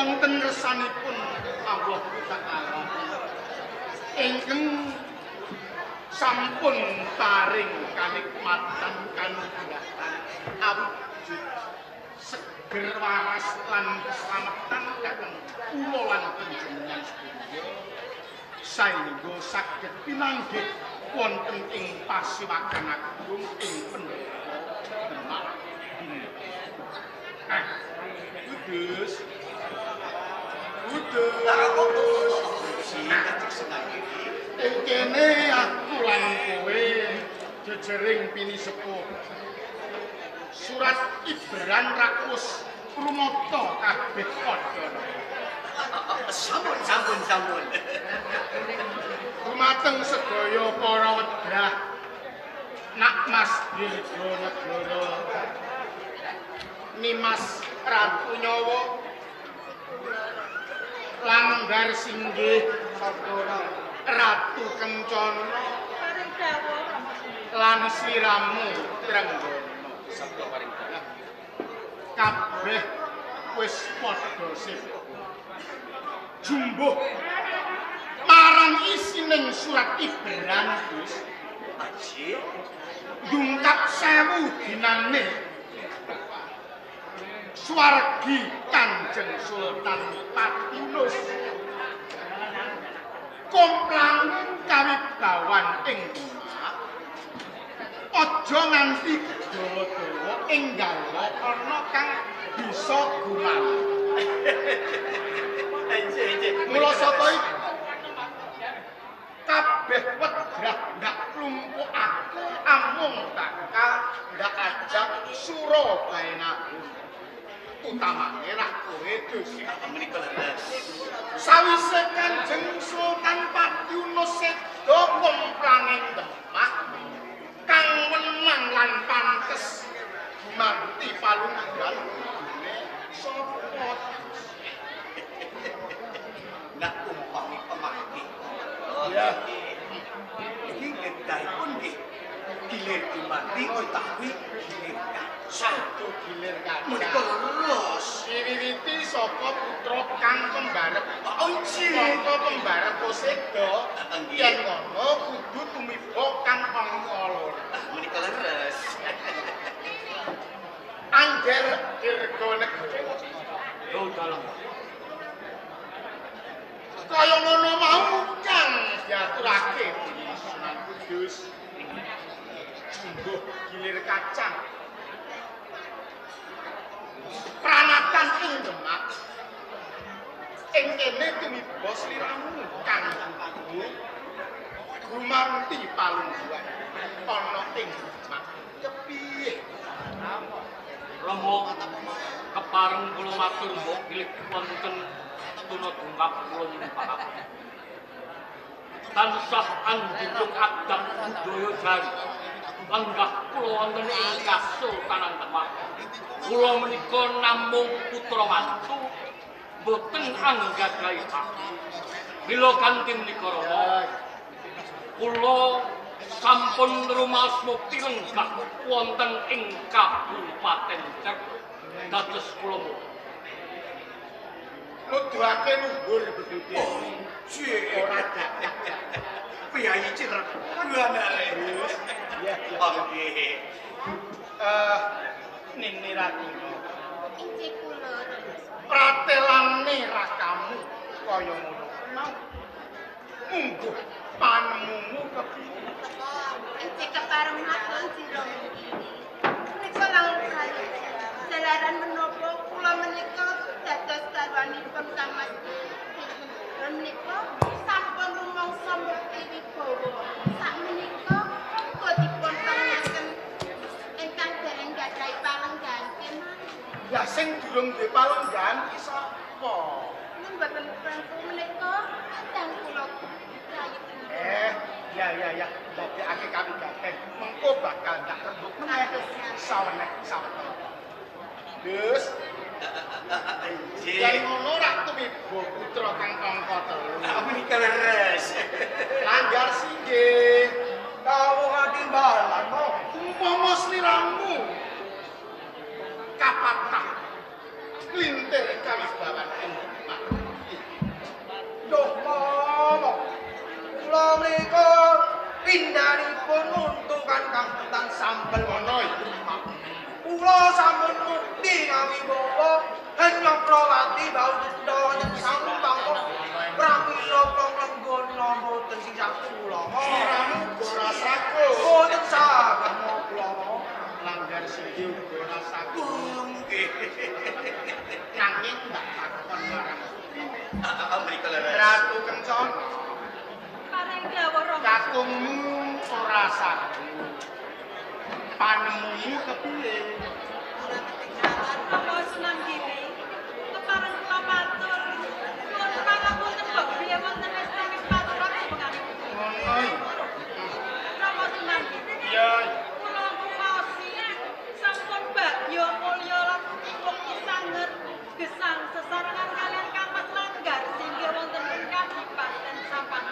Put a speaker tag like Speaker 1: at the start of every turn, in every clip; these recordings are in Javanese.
Speaker 1: Wonten ngersanipun Allah Ta'ala ingkang sampun paring kanikmatan kanugrahatan awujud seger waras lan keselamatan dhateng kula lan panjenengan sedaya saengga saged pinanggih wonten ing pasiwakan agung ing pendhapa Demak. Kudus. Kudus. Ing kene aku lan kowe jejering pinisepuh. Surat Ibran rakus rumata kabeh padha.
Speaker 2: Sampun, sampun, sampun.
Speaker 1: Dumateng sedaya para wedah Nak Mas Dirgonegara, Nimas Ratu Nyawa, Langgar Singgih Ratu Kencana lan sliramu Trenggono.
Speaker 3: Sabda paring dawuh.
Speaker 1: Kabeh wis padha sip. Jumbuh marang isining surat Ibran Gus.
Speaker 2: Aji
Speaker 1: yungkap 1000 dinane swargi Kanjeng Sultan Patiunus komplanging kawibawan ing Demak aja nganti kedawa-dawa enggal ana kang bisa gumanti. Mula saka iku kabeh wedrah ndak klumpukake amung bakal ndak ajak Surabaena utamane rak kowe Dus.
Speaker 2: Menika leres.
Speaker 1: Sawise Kanjeng Sultan Patiunus seda komplanging Demak kang wenang lan pantes gumanti palungguhan kudune sapa?
Speaker 2: Nak umpami pemangki.
Speaker 1: Ya.
Speaker 2: Iki gedahipun nggih gilir gumanti utawi gilir kaca.
Speaker 1: Gilir kaca.
Speaker 2: Menika leres.
Speaker 1: Diwiwiti saka putra kang pembarep.
Speaker 2: Nggih.
Speaker 1: Saka pembarep seda yen ngono kudu tumiba kang angka loro.
Speaker 2: Menika leres.
Speaker 1: Angger Dirgonegara.
Speaker 3: Yo dalem.
Speaker 1: Kaya ngono mau kang diaturake dening Sunan Kudus. Jumbuh gilir kacang. Pranatan ing Demak. Ing kene tumiba sliramu kang kudu gumanti palungguhan ana ing Demak. Kepiye?
Speaker 3: Rama kepareng kula matur mbok bilih wonten tuna dungkap kula nyumpakaken. Tansah anjunjung adat budaya Jawi. Lenggah kula wonten ing Kasultanan Demak. Kula menika namung putra mantu boten anggadhahi hak. Mila kanthi menika Rama kula sampun rumaos mukti lenggah wonten ing Kabupaten Cek dados kula mukti.
Speaker 1: Nuduhake luhur bedude.
Speaker 2: Oh, nggih.
Speaker 1: Ora dadak.
Speaker 2: Priyayi cirek. Anake.
Speaker 1: Iya,
Speaker 2: nggih.
Speaker 1: Nini Ratuna.
Speaker 4: Inggih kula.
Speaker 1: Pratelane rakamu kaya ngono. Mau mungguh panemumu kepiye?
Speaker 4: Inggih kepareng matur sira mriki. Menika langkah jalaran menapa kula menika dados garwanipun Kang Mas. Menika sampun rumangsa mukti wibawa. Sakmenika uga dipun paringaken ingkang dereng gadhahi palenggahan kemawon.
Speaker 1: Lah sing durung duwe palenggahan ki sapa?
Speaker 4: Mboten pranku menika kadang kula gayuten.
Speaker 1: Ya ya ya, dadekake kawigaten. Mengko bakal ndak rembug meneh. Sawenek sawetara. Dus
Speaker 2: Nggih.
Speaker 1: Yen ngono rak tumiba putra kang angka 3.
Speaker 2: Menika leres.
Speaker 1: Langgar singgih.
Speaker 5: Kawuh katimbalan mo.
Speaker 1: Umpama sliramu kapatah lintir kawibawan ing
Speaker 5: damel
Speaker 1: Ngono iki.
Speaker 5: Kula sampun mukti ngawibawa Hanyakrawati bau kutha wonten Sampang pramila kula nglenggana mboten sing kula.
Speaker 1: Siramu uga ora sago.
Speaker 5: Mboten saged kula.
Speaker 1: Langgar siji uga ora sago.
Speaker 2: Nggih.
Speaker 1: Nanging ndak takon marang putrine.
Speaker 2: Mriko leres.
Speaker 1: Ratu Kencana.
Speaker 4: Paring dawuh Rama.
Speaker 1: Kakungmu ora sago. Panemumu kepiye?
Speaker 4: Rama Sunan Giri, kepareng kula matur. Nuwun pangapunten mbok bilih wonten astane patra jenenganipun.
Speaker 1: Ngono iki.
Speaker 4: Rama Sunan Giri.
Speaker 1: Iya.
Speaker 4: Kula ngumaosi sampun bagya mulya lan mukti sanget gesang sesarengan kalian Kang Mas Langgar singgih wonten ing Kadipaten Sampang.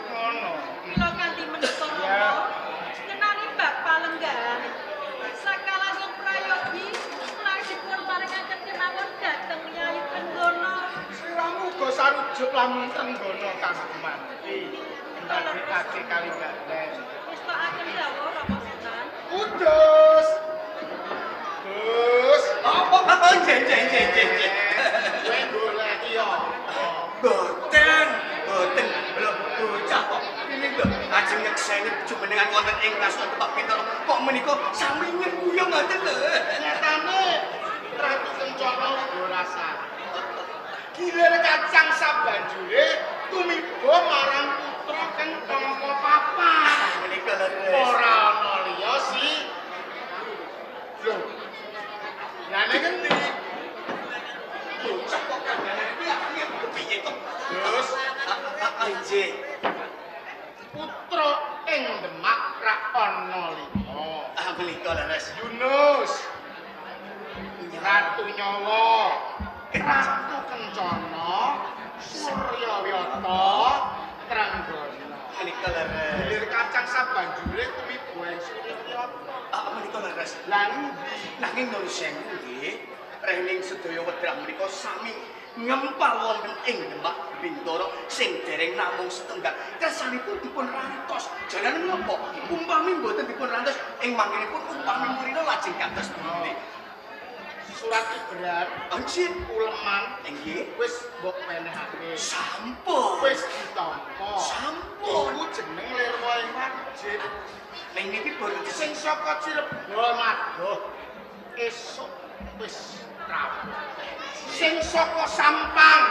Speaker 1: Ngono.
Speaker 4: Mila kanthi menika
Speaker 1: Ya.
Speaker 4: Rama ngenani bab palenggahan sakalangkung prayogi menawi dipun paringaken kemawon dhateng Yai Trenggono.
Speaker 1: Sliramu uga sarujuk lamun Trenggono kang gumanti. Ndadekake kawigatan.
Speaker 4: Ngestokaken dawuh Rama Sunan.
Speaker 1: Kudus. Gus.
Speaker 2: Apa apa nggih nggih nggih nggih.
Speaker 1: Kowe goleki apa?
Speaker 2: Boten, boten. Lho, bocah kok ini lho ajeng nyekseni jumenengan wonten ing kasun Demak Bintoro kok menika sami nyengkuyung ngoten lho.
Speaker 1: Nyatane Ratu Kencana uga ora sago. Gilir kacang sabanjure tumiba marang putra kang angka papat.
Speaker 2: Menika leres.
Speaker 1: Ora ana liya si. Lho. Lah nek endi?
Speaker 2: Bocah kok kandhane piye kepiye to?
Speaker 1: Terus
Speaker 2: Nggih.
Speaker 1: Putra ing Demak rak ana liya.
Speaker 2: Ah menika leres.
Speaker 1: Yunus, Ratu Nyawa, Ratu Kencana, Suryawiyata, Trenggono.
Speaker 2: Menika leres.
Speaker 1: Gilir kacang sabanjure tumiba ing Suryawiyata.
Speaker 2: Ah menika leres.
Speaker 1: Lah endi?
Speaker 2: Nanging nuwun sewu nggih, rening sedaya wedrah menika sami ngempal wonten ing Demak Bintoro sing dereng namung setunggal. Kersanipun dipun rantos. Jalan menapa? Umpami mboten dipun rantos ing mangkenipun umpami murina lajeng kados pundi?
Speaker 1: Surat ibrat
Speaker 2: Anjir,
Speaker 1: uleman
Speaker 2: nggih.
Speaker 1: wis mbok penehake.
Speaker 2: Sampun.
Speaker 1: Wis ditampa.
Speaker 2: Sampun.
Speaker 1: Iku jeneng lirwa ing wajib.
Speaker 2: Ning niki boten
Speaker 1: Sing saka Cirebon adoh esuk wis rawuh. Sing saka Sampang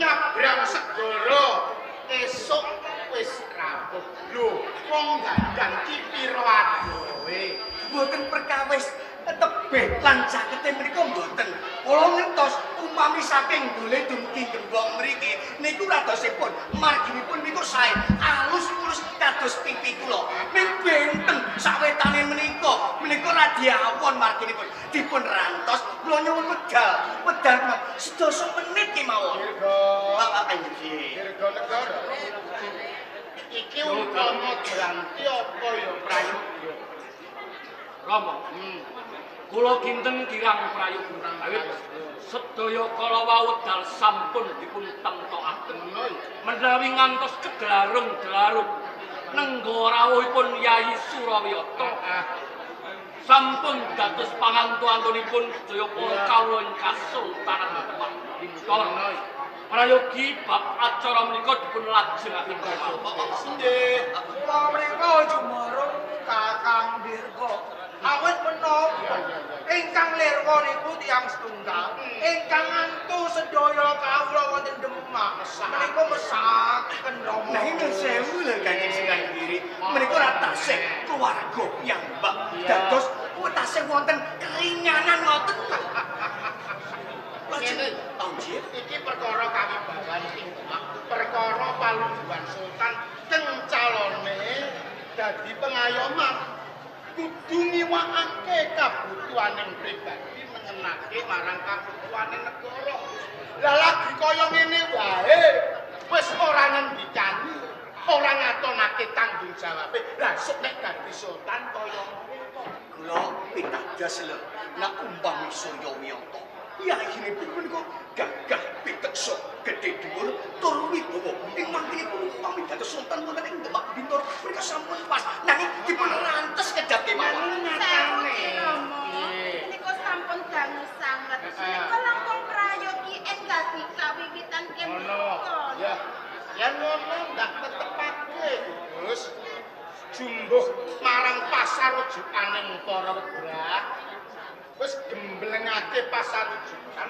Speaker 1: nyabrang segara esuk wis rawuh. Lho, wong dandan ki pira adohe?
Speaker 2: Mboten perkawis tebih lan cakete menika mboten. Kula ngertos umpami saking gole dumugi Gembong mriki niku radosipun marginipun niku sae alus mulus kados pipi kula. Ning benten sawetane menika menika radi awon marginipun dipun rantos kula nyuwun medal. Medal sedasa menit kemawon.
Speaker 1: Dirga,
Speaker 2: Bapak nggih.
Speaker 1: dirga negara. Iki umpama dranti apa ya prayoga?
Speaker 3: Rama, kula kinten kirang prayoga awit sedaya kala wau wedal sampun dipun temtokaken.
Speaker 1: Ngono ya.
Speaker 3: Menawi ngantos kedelarung-delarung nenggo rawuhipun Yai Surawiyata sampun dados pangantu-antunipun sedaya para kawula ing Kasultanan Demak Bintoro. Prayogi bab acara menika dipun lajengaken kemawon.
Speaker 1: Nggih.
Speaker 5: Kula mriku jumereng Kakang Dirga. Awit menapa ingkang lirwa niku tiyang setunggal, ingkang ngantu sedaya kawula wonten Demak. Menika mesaken Rama.
Speaker 2: Nanging nuwun sewu lho Kanjeng Sunan Giri, menika ora tasih keluarga piyambak. Dados tasih wonten keringanan ngoten.
Speaker 1: Ngene.
Speaker 2: Nggih.
Speaker 1: Iki perkara kawibawan ing Demak, perkara palungguhan sultan keng calone dadi pengayoman. Kudu ngiwakake kabutuhaning pribadi mengenake marang kabutuhane negara. Lah lagi kaya ngene wae, wis ora ngendikani, ora ngatonake tanggung jawabe. Lah sok nek dadi sultan kaya ngopo?
Speaker 2: Kula pitados lho, nek umpami Suryawiyata yayinipun menika gagah piteksa gedhe dhuwur tur wibawa ing mangkinipun umpami dados sultan wonten ing Demak Bintoro menika sampun pas nanging dipun rantes kedhap kemawon.
Speaker 4: Sewu
Speaker 1: tak tetepake Gus. Jumbuh marang pasar rujukaning para webrah. Wis gemblengake pasar rujukan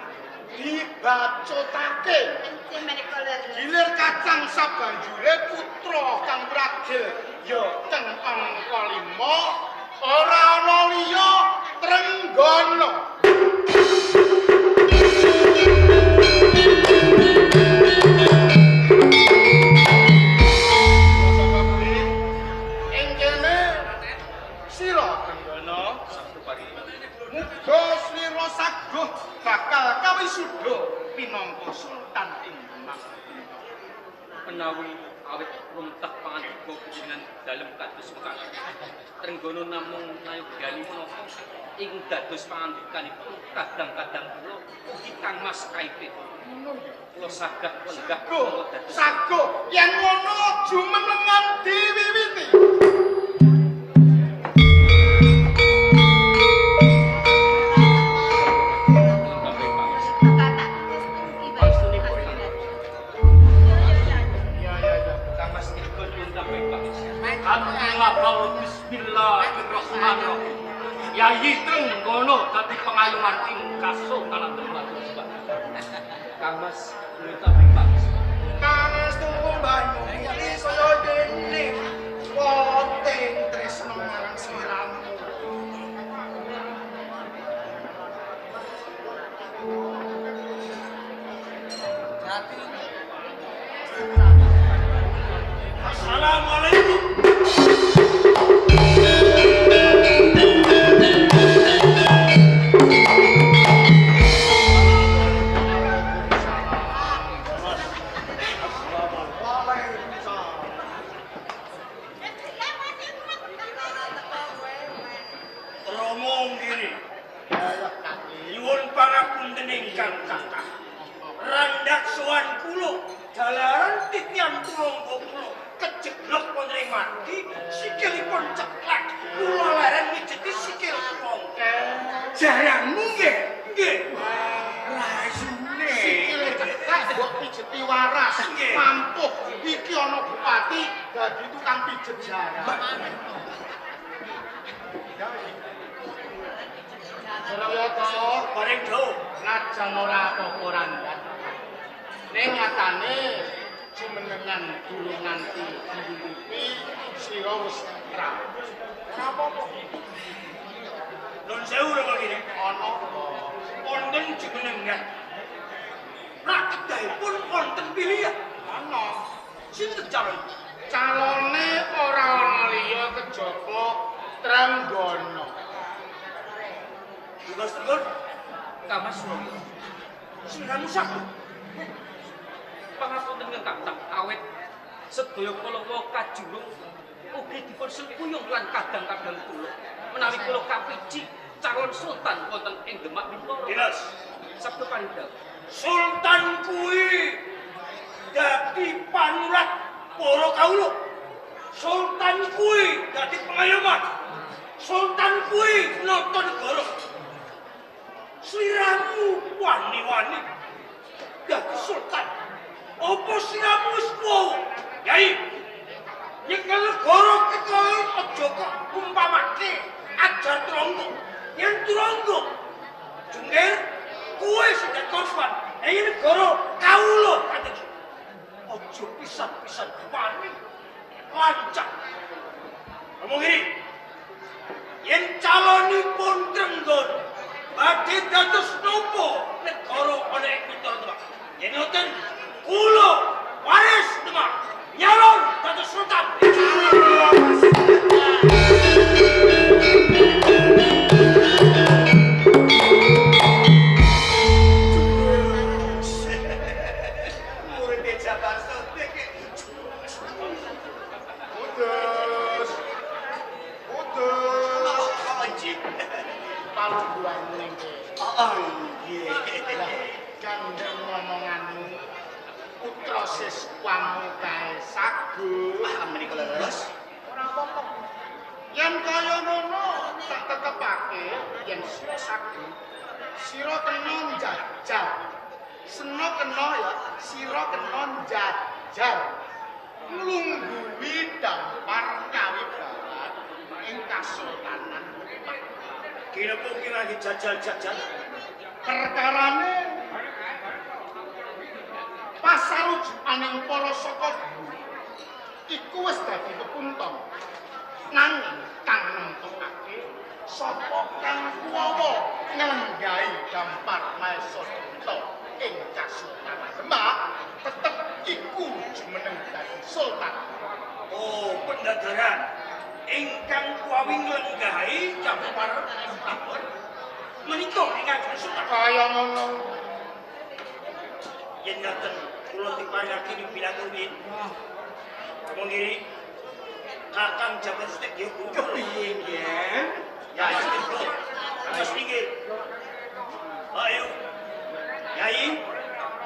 Speaker 1: dibacotake. Gilir kacang sabanjure putra kang wragil ya teng angka 5 ora ana liya Trenggono. Ing kene sira Trenggono muga slira saguh bakal kawisuda pinangka sultan ing Demak.
Speaker 3: Menawi awit rumtah pangandika panjenengan dalem kados mekaten. Trenggono namung nayogyani menapa ing dados pangandikanipun kadang-kadang kula ugi Kang Mas Kaipit. Kula sagah lenggah kula dados
Speaker 1: saguh yen ngono jumenengan diwiwiti.
Speaker 3: Bismillahirrahmanirrahim. Yayi Trenggono dadi pengayoman ing Kasultanan Demak. Kang Mas minta pangis.
Speaker 5: Pangestu banyu iki kaya dene woting tresna marang sliramu.
Speaker 2: Assalamualaikum. Sultan kuwi dadi panurat para kawula. Sultan kuwi dadi pengayoman. Sultan kuwi nata negara. Sliramu wani-wani dadi sultan. Apa sliramu wis tuwa? Yai, nyekel negara kita aja kok umpamake ajar Trenggono. Yen Trenggono jungkir kuwe sing korban. Ing negara kawula kateju. Aja pisan-pisan wani lancak. Ngomong iki. Yen calonipun Trenggono badhe dados napa negara ana ing Wintara Demak. Yen ngoten kula waris Demak nyalon dados sultan.
Speaker 1: Nglungguhi dampar kawibawan ing Kasultanan Demak.
Speaker 2: Kinapa ki lagi jajal-jajal?
Speaker 1: Perkarane pasarujukaning para saka iku wis dadi pepunton. Nanging kang nemtokake sapa kang kuwawa nglenggahi dampar Maesa Dipta ing Kasultanan Demak tetep iku jumeneng dadi sultan.
Speaker 2: Oh, pendadaran ingkang kuwawi nglenggahi dampar Prabon menika ingkang sultan.
Speaker 1: Kaya ngono.
Speaker 2: Yen ngaten kula diparingake pilato rumiyin. Monggo Kakang Jabar Sutek yo kepiye nggih? Ya wis pinggir. Ayo. Yai,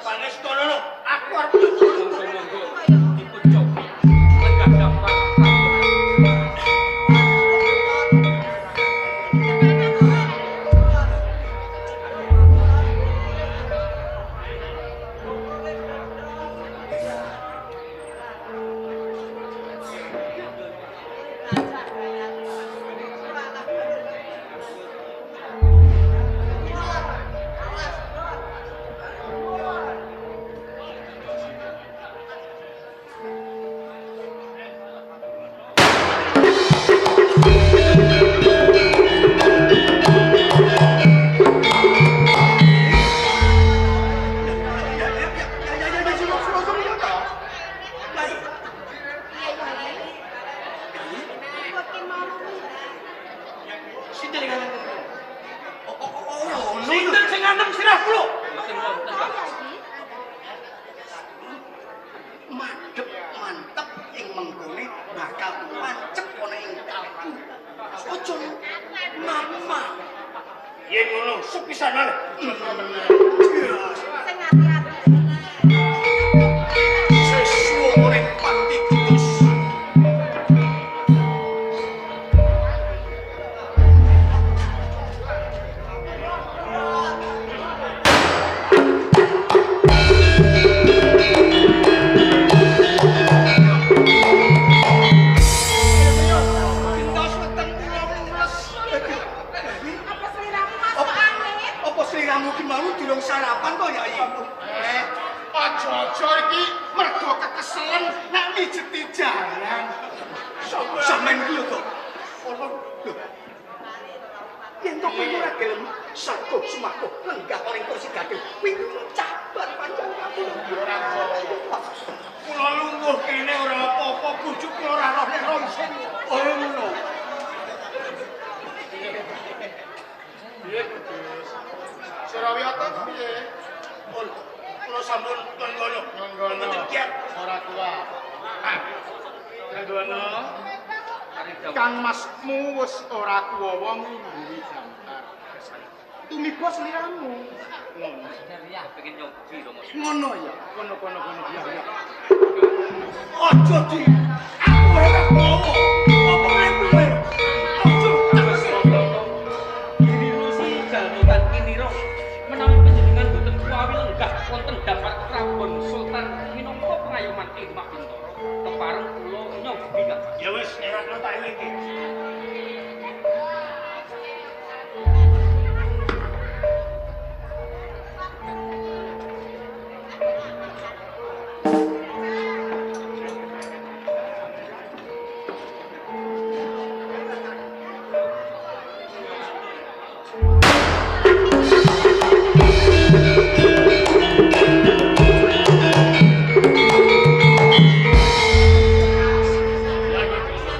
Speaker 2: pangestono aku arep
Speaker 3: monggo-monggo dipun cobi lenggah dampar.
Speaker 2: Sinten sing nganem sirah kula?
Speaker 3: Mboten wonten, Pak.
Speaker 2: Madhep mantep ing menggone bakal mancep ana ing kalbu. Aja mama. Yen ngono sepisan malih.
Speaker 4: Sing ati-ati.
Speaker 2: Sesuwa ning pati kudus. Gentos weteng kula mules.
Speaker 4: Apa sliramu masuk angin?
Speaker 2: Apa sliramu ki mau durung sarapan to, Yai?
Speaker 1: Aja-aja iki mergo kekeselen nek mijeti jaran.
Speaker 2: Sampeyan iki lho, Kok. Ono lho. Yen to kowe ora gelem sakuh sumakuh lenggah ora ing kursi gading, kuwi cabar panjang kabeh.
Speaker 1: Ora kok.
Speaker 2: Kula lungguh kene ora apa-apa, bojo kula ora roh nek ronsen. Oh ngono.
Speaker 1: Piye Kudus? Surawiyata piye?
Speaker 2: Pun kula sampun nggono.
Speaker 1: Nggono.
Speaker 2: Mboten kiat.
Speaker 1: Ora kuat. Trenggono. Kang masmu wis ora kuwawa nglungguhi dampar. Tumiba sliramu. Ngono.
Speaker 3: Pengen nyobi to, Mas.
Speaker 1: Ngono ya. Kono kono kono ya ya.
Speaker 2: Aja di. Aku ora bawa. Apa meneh kowe? Aja
Speaker 3: Giri Rusi Jalmutan Kinira menawi panjenengan boten kuwawi lenggah wonten dampar Prabon Sultan minangka pengayoman ing Demak Bintara kepareng kula nyobi Kang.
Speaker 2: Ya wis, nek ora tak elingke.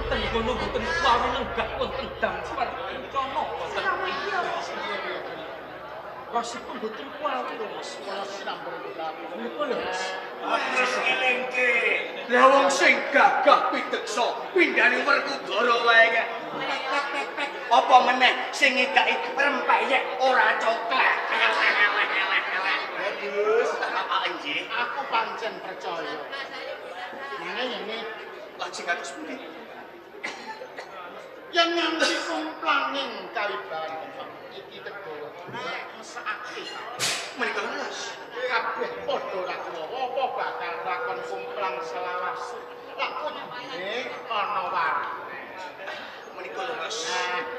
Speaker 3: Trenggono boten kuwawi lenggah wonten dampar kencana boten. Rasipun boten kuwawi lho, Mas. Menapa lho, Mas?
Speaker 2: Aku wis ngelingke. Lah wong sing gagah pideksa pindhane Werkudara wae kek. Apa meneh sing ngedaki rempeyek ora coklat.
Speaker 1: Kudus,
Speaker 2: Nggih.
Speaker 1: aku pancen percaya. Nanging ngene,
Speaker 2: Lajeng kados pundi?
Speaker 1: yen nganti kumplanging kawibawan Demak iki kegawa Mesakake.
Speaker 2: Menika leres.
Speaker 1: Kabeh padha ora kuwawa apa bakal lakon kumplang selawase. Lak kudune ana warna.
Speaker 2: Menika leres.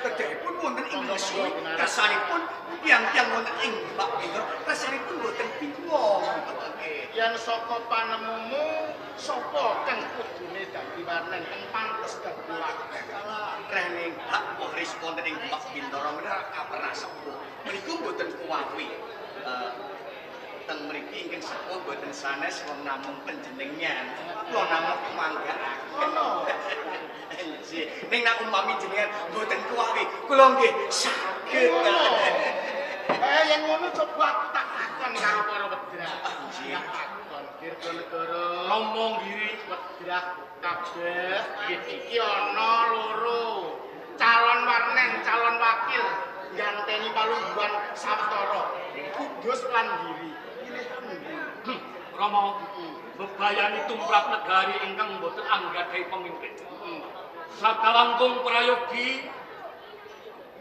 Speaker 2: Kedahipun wonten ing Ngesuwi, kersanipun tiyang-tiyang wonten ing Demak Bintoro, kersanipun boten bingung.
Speaker 1: Yen saka panemumu sapa kang kudune dadi warnen kang pantes dadi warnen?
Speaker 2: Rening hak waris wonten ing Demak Bintoro menika kaperah sepuh. Menika boten kuwawi. Teng mriki ingkang sepuh boten sanes wong namung panjenengan. Kula namung manggaaken.
Speaker 1: Ngono.
Speaker 2: Nggih. Ning nek umpami jenengan boten kuwawi, kula nggih saged.
Speaker 1: Yen ngono coba aku tak takon karo para wedrah.
Speaker 2: Nggih.
Speaker 1: Tak takon Dirgonegara.
Speaker 3: Romo Giri
Speaker 1: wedrah kabeh iki ana loro. Calon warnen, calon wakil ganteni palungguhan sawetara. Kudus lan Giri. Pilih endi?
Speaker 3: Romo, bebayani tumrap negari ingkang boten anggadhahi pemimpin. Sakalangkung prayogi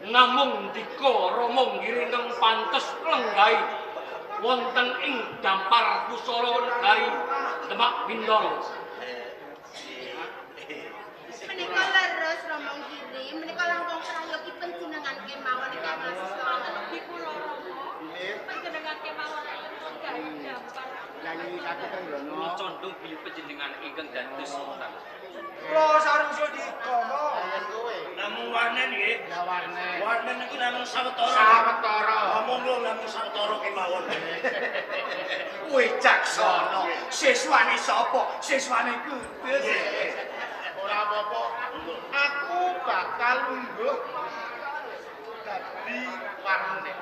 Speaker 3: namung dika Romo Giri ingkang pantes lenggahi wonten ing dampar pusara negari Demak Bintoro.
Speaker 6: Menika leres Romo Giri, menika langkung prayogi panjenengan kemawon ingkang asta.
Speaker 4: Wonten ugi kula Romo. Panjenengan kemawon lenggahi dampar.
Speaker 1: Nyanyi kaki Trenggono.
Speaker 3: Kula condong bilih panjenengan ingkang dados sultan.
Speaker 5: Kula sareng Sudika mo.
Speaker 1: Yen kowe
Speaker 7: Namung warnen nggih.
Speaker 1: ya warnen.
Speaker 7: Warnen niku namung sawetara.
Speaker 1: Sawetara.
Speaker 7: Monggo namung sawetara kemawon.
Speaker 2: Wicaksana. Siswane sapa? Siswane Kudus.
Speaker 1: Ora apa-apa. Aku bakal lungguh dadi warnen.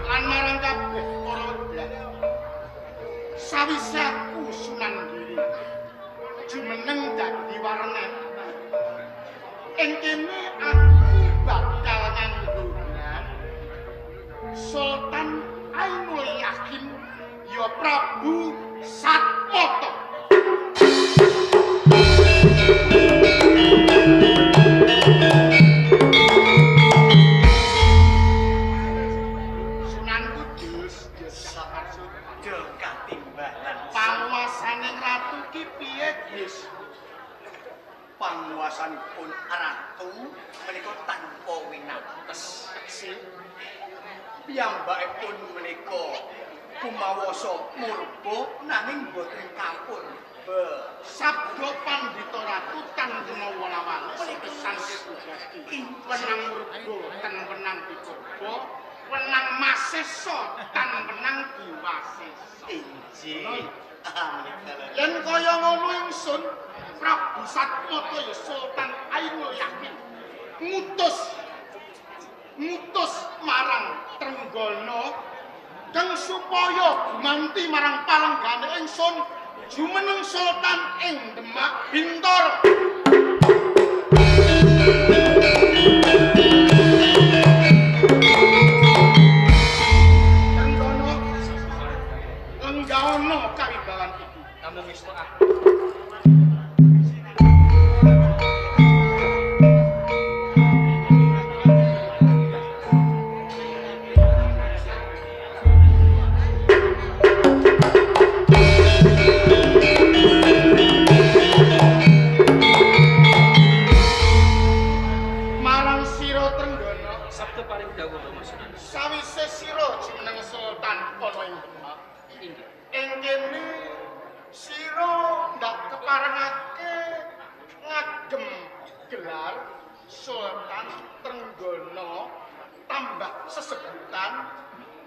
Speaker 1: Lan marang kabeh para wedah. Sawise aku Sunan Giri jumeneng dadi warnen. Ing kene aku bakal nganggo gelar Sultan Ainul Yakin ya Prabu Satmata. Sunan Kudus ya
Speaker 2: Sabda katimbalan.
Speaker 1: Panguasane ratu ki piye, Gus?
Speaker 2: Panguwasanipun ratu menika tanpa winates. Piyambakipun menika kumawasa murba nanging boten kapurba.
Speaker 1: Sabda pandhita ratu tan kena wala-wala sepisan kedadi. Wenang murba tan wenang dipurba, wenang masesa tan wenang diwasesa.
Speaker 2: Injih. Menika lho.
Speaker 1: Yen kaya ngono ingsun Prabu Satmata ya Sultan Ainul Yakin ngutus marang Trenggono kang supaya gumanti marang palenggane ingsun jumeneng Sultan ing Demak Bintoro. Trenggono lenggaono kawibawan iki.
Speaker 3: Namung isto ah.
Speaker 1: Marang sira Trenggono,
Speaker 3: Sabda paring dawuh Romo Sunan.
Speaker 1: sawise sira jumeneng Sultan ana ing Demak,
Speaker 3: Inggih.
Speaker 1: ing kene sira ndak keparengake ngagem gelar Sultan Trenggono tambah sesebutan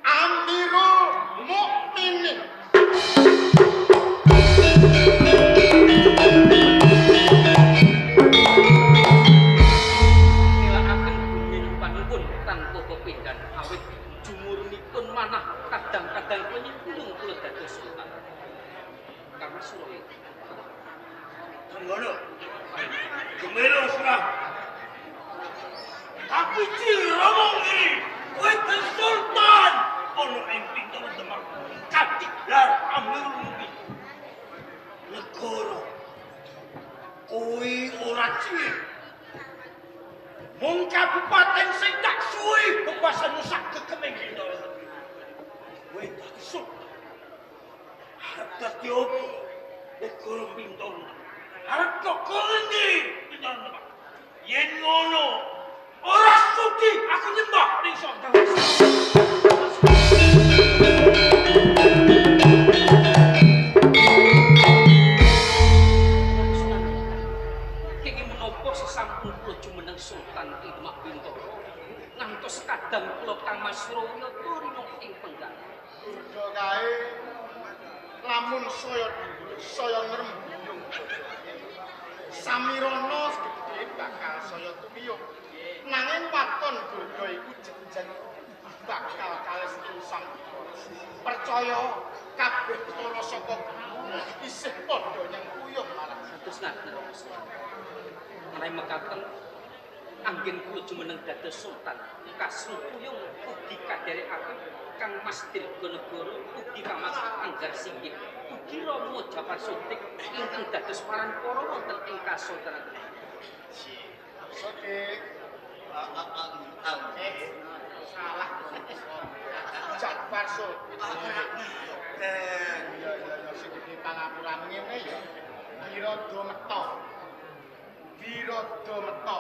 Speaker 1: Amirul Mukminin.
Speaker 3: Nilakaken bumi panipun tanpa pepindhan awit jumurunipun manah kadang-kadang penyipulung kula dados sultan. Karena suraya
Speaker 7: Trenggono. Gemelo surah. Tapi Romo Giri, kowe den sultan. ana ing Bintoro Demak katiglar Amirul Mukminin. Negara kuwi ora cilik. Mung kabupaten sing tak suwi kekuasaan sak kekeming Bintoro. Kowe dadi sultan. Arep dadi opo? Negara Bintoro. Arep kok ngendi Bintoro Demak? Yen ngono ora sudi aku nyembah ning Sultan.
Speaker 3: Kenging menapa sesampun kula jumeneng Sultan ing Demak Bintoro ngantos kadang kula Kang Mas Surowya turina ing penggalih.
Speaker 1: Durga kae lamun saya dhuwur saya ngrembuyung. Samirana gedhe bakal saya tumiyuh. Nanging waton Durga iku jejen bakal kales ing Sang Bathara. Percaya kabeh para saka isih padha nyengkuyung marang
Speaker 3: Terus ngaten Rama Sunan. Menawi mekaten anggen kula jumeneng dados sultan kasungkuyung ugi kadherekaken Kang Mas Dirganegara ugi Kang Mas Anggar Singgih ugi Rama Japar Sodik ingkang dados parampara wonten ing Kasultanan Demak.
Speaker 1: Sodik. Salah. Japar Sodik. Ya ya ya sing gedhe pangapurane ngene ya. Wirada meta. Wirada meta.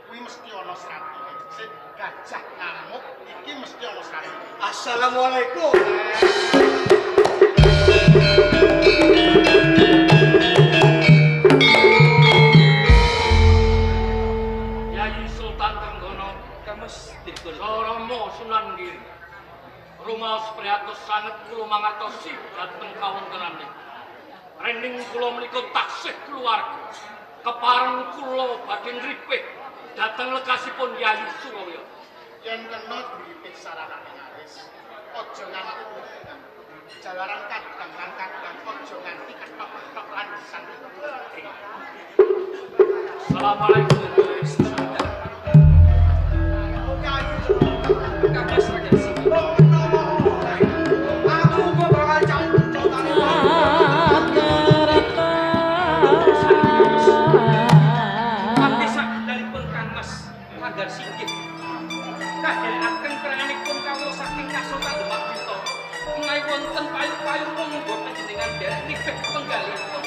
Speaker 1: Kuwi mesti ana sratine. Sing gajah ngamuk iki mesti ana sratine.
Speaker 2: Assalamualaikum.
Speaker 7: Yayi Sultan Trenggono
Speaker 3: Kang Mas Dirganegara.
Speaker 7: Rama Sunan Giri. Rumaos priyatos sanget kula mangertosi dhateng kawontenane. Rening kula menika taksih keluarga. Kepareng kula badhe ngripih dhateng lekasipun Yayi Surowya.
Speaker 1: Yen kena diripih saranane aris, aja nganti hubungan. Jalaran kadang lan kadang aja nganti ketok-ketok landesan.
Speaker 7: Assalamualaikum.
Speaker 3: Kang Mas Raden Singgih.
Speaker 5: Aku kok bakal cantotane.
Speaker 3: Abdi sakdalipun Kang Mas Langgar Singgih kadherekaken keranganipun kawula saking Kasultan Demak Bintoro menawi wonten payu-payu monggo panjenengan derek nipih penggalihipun